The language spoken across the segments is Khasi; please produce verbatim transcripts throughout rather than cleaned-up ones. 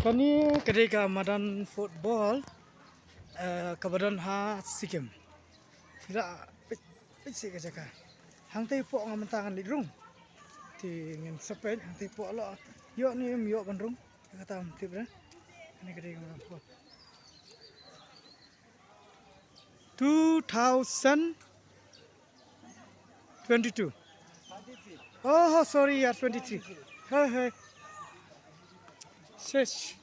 Kane ka dei ka madan football, eh, kaba don ha Sikkim. Phi la peit, peit seh ka jaka. Hangtei hapoh nga mynta ngan leit rung. Te ngin sa peit hangtei hapoh la ïoh ne em ïoh ban rung. Kata ym tip re. Kane ka dei ka madan football. Two thousand twenty-two. Oh, sorry, yeah, twenty-three. Hey, hey. Shush.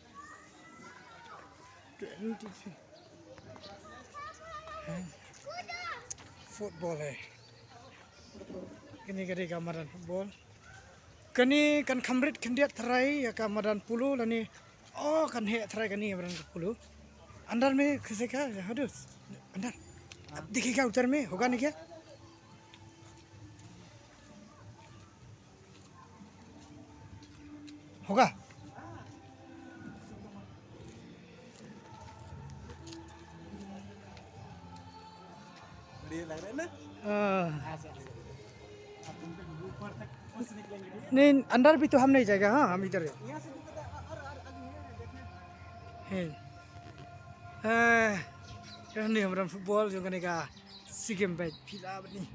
Twenty-three. Hey. Football, hey. Kane ka dei ka madan football. Kane kan kham rit khyndiat tharai ïa ka madan polo lane. Oh, kan heh tharai kane ïa madan ka polo. Andar me kise ka, haduh. Andar. Ab dikhe ka udhar me, hoga nahi kya? Hoga. बढ़िया लग रहा है ना? हाँ। नहीं, अंदर भी तो हम नहीं जाएगा, हाँ, हम इधर है। हैं। Eh, ïa kane ka madan football jong kane ka Sikkim, peit, phi lah ban i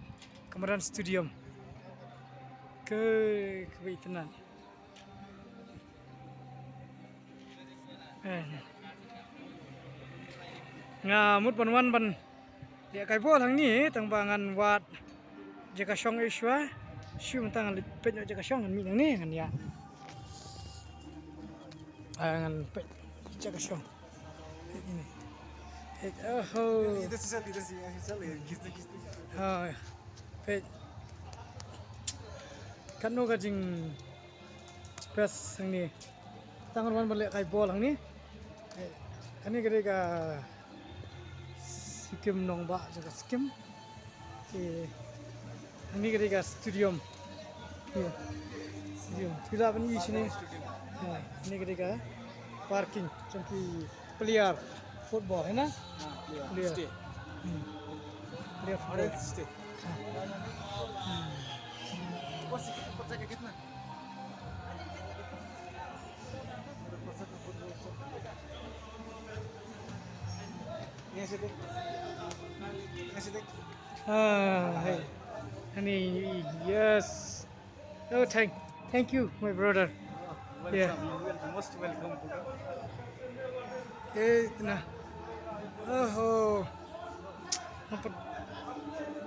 ka madan stadium. Ka, kaba itynnad. Eh. Nga mut ban wan ban lehkai bol hangne, tang ba ngan wad jaka shong shuwa. Shu mynta ngan leit peit noh jaka shong, ngan mih nangne ngan ïa. Ah, ngan peit jaka shong. Peit ine. Peit, oho. इधर से चल, इधर से, यहाँ से चल, ये खींचते, खींचते। Ha, peit. Katno ka jing space hangne. Tang ngan wan ban lehkai bol hangne. Eh, kane ka dei ka Sikkim nongbah jong ka Sikkim. Eh, hangne ka dei ka stadium. Eh, stadium. Phi lah ban i shane. Ha, hangne ka dei ka parking jong ki player football, hai na? हाँ, player। Player। Stay। Hmm. Player football। Orange stay। हाँ। Hmm। ऊपर से, ऊपर जाके कितना? यहाँ से देख। यहाँ से देख। Ah, hey. Ani, yes. Oh, thank, thank you, my brother. Welcome, yeah, you're welcome, most welcome. Eh, na. Oho. Nampat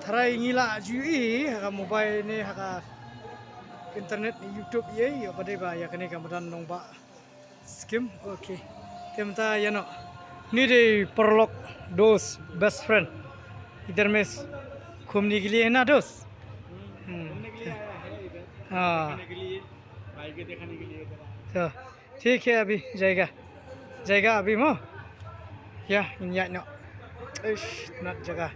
tharai ngi la ju i ha ka mobile ne ha ka internet ne YouTube ye, ïoh ba dei ba ïa kane ka madan nongbah Sikkim, okay. Te mynta ïa no. Ni dei paralok, dost, best friend. इधर में घूमने के लिए है ना दोस्त? हम्म। घूमने के लिए आया है इधर। हाँ। देखने के लिए, भाई के देखने के लिए इधर आया है। तो ठीक है, अभी जाएगा। जाएगा अभी मो? या, इन या नो। इस, नट जगह।